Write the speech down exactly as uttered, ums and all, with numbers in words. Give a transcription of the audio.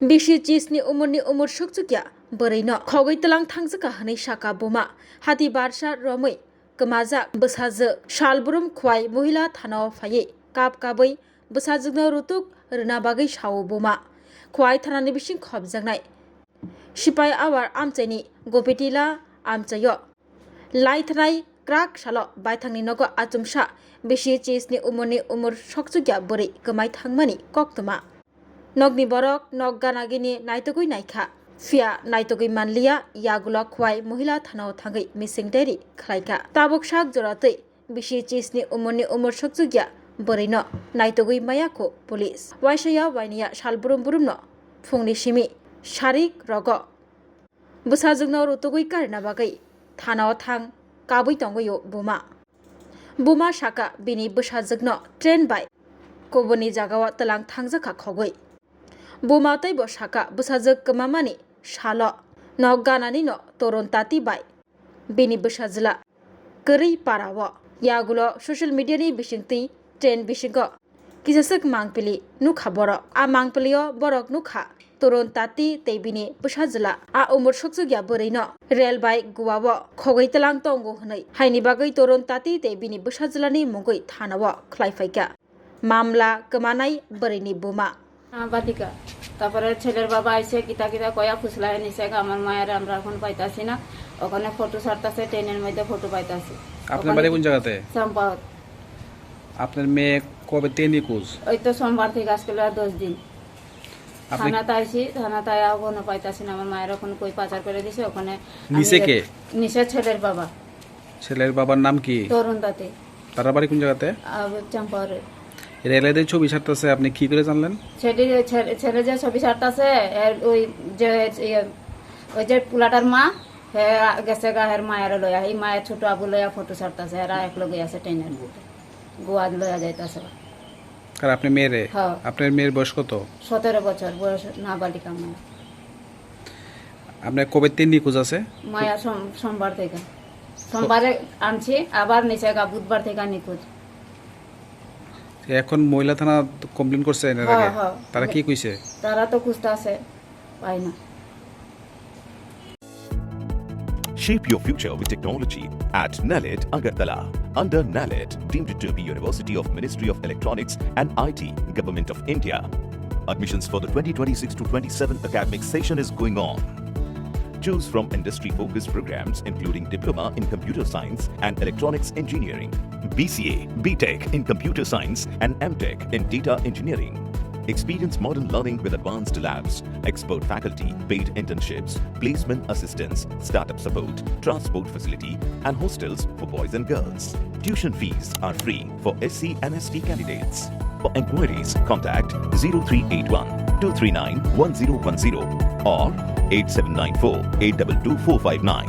Bisi chisni umorni umor sukchukya bwrwino khogwi tlang thangjwkha hwnwi saka buma. Hati barsa romwi kwmajak bwsajwk Salbrum Khwai Mohila Thanao phaiwi kap kabwi bwsajwkno rutuk rwna bagwi sao buma. Khwai thanani bising khopjaknai Sipai Awar amchaini Gopitila amchaio laithanai krak salo baithangni nogo achomsa bisi chisni umorni umor sokchukya bwrwi kwmai thangmani koktwma. Nokni borok nok ganagini naitugwi naikha, phiya naitugwi manliya, yagulo Khwai Mohila Thanao thangwi missing diary khlaikha. Tabuk sak jora twi bisi chisni umorni umor sokchukya bwrwino naitugwi maya kho police. Waisaya wainiya Salbrum Brumno phungni simi sarik rogo bwsajwkno rutugwi karina bagwi thanao thang kabwi tongwi o buma. Buma saka bini bwsajwkno train bai kubuni jagao tlang thangjwkha khogwi. Buma teibo saka bwsajwk kwmamani salo nok gananino Torun Tati bai bini bwsajwla kwrwi parao. Yagulo social media ni bisingtwi train bisingo kisaswk mangpili nukha borok. A mangpilio borok nukha Torun Tati tei bini bwsajwla. A umor sokchukya bwrwino rel bai Goa-o khogwi tlang tongo hwnwi. Haini bagwi Torun Tati tei bini bwsajwlani mungwi thanao khlai phaikha mamla kwmanai bwrwini buma. Badika. তারপরে ছেলের বাবা আইসে, কিতা কিতা কয়া ফুসলাই নিছে, আমার মায়ের আমরা এখন পাইতাছি না। ওখানে ফটো ছাড়তাছে, ট্রেনের মধ্যে ফটো পাইতাছি। আপনার বাড়ি কোন জায়গাতে? চম্পাওত। আপনার মেয়ে কবে থেকে নিখোঁজ? ওই তো সোমবার থেকে, আজকে লয়া দশ দিন। আপনি থানাতে আইছি, থানাতে আয়া ওখানে পাইতাছি না, আমার মায়ের ওখানে কই পাচার করে দিছে, ওখানে আমি নিছে কে? নিছে ছেলের বাবা। ছেলের বাবার নাম কি? তরুণ তাঁতি। তারা বাড়ি কোন জায়গাতে? আহ, চম্পাওরে। রেলে যে ছবি ছাড়তেছে, আপনি কি করে জানলেন? ছেলে, ছেলে, ছেলে যে ছবি ছাড়তেছে, এর ওই যে, ইয়ে, ওই যে পোলাটার মা, হে গেছে গা, হের মায়ের লয়া, এই মায়ের ছোট আবু লয়া ফটো ছাড়তেছে, এরা এক লগে আছে ট্রেনের মধ্যে। গোয়া লয়া যাইতেছে। আর আপনি মেয়েরে? হ্যাঁ। আপনার মেয়ের বয়স কত? সতেরো বছর বয়স, নাবালিকা মেয়ে। আপনার কবে থেকে নিখোঁজ আছে? মায়া সোম-, সোমবার থেকে। সোমবারে আনছি, আবার নিচে গা বুধবার থেকে নিখোঁজ। এখন মহিলা থানা কমপ্লেন করছে এর হ্যাঁ, আগে? হ্যাঁ। তারা কি কইছে? তারা তো খুঁজতে আছে, পাই না। Shape your future with technology at NALET Agartala. Under NALET, deemed to be University of Ministry of Electronics and I T, Government of India. Admissions for the twenty twenty-six to twenty-seven academic session is going on. Choose from industry-focused programs including Diploma in Computer Science and Electronics Engineering, B C A, B Tech in Computer Science and M Tech in Data Engineering. Experience modern learning with advanced labs, expert faculty, paid internships, placement assistance, startup support, transport facility, and hostels for boys and girls. Tuition fees are free for S C and S T candidates. For enquiries, contact zero three eight one two three nine one zero one zero or eight seven nine four eight two two four five nine.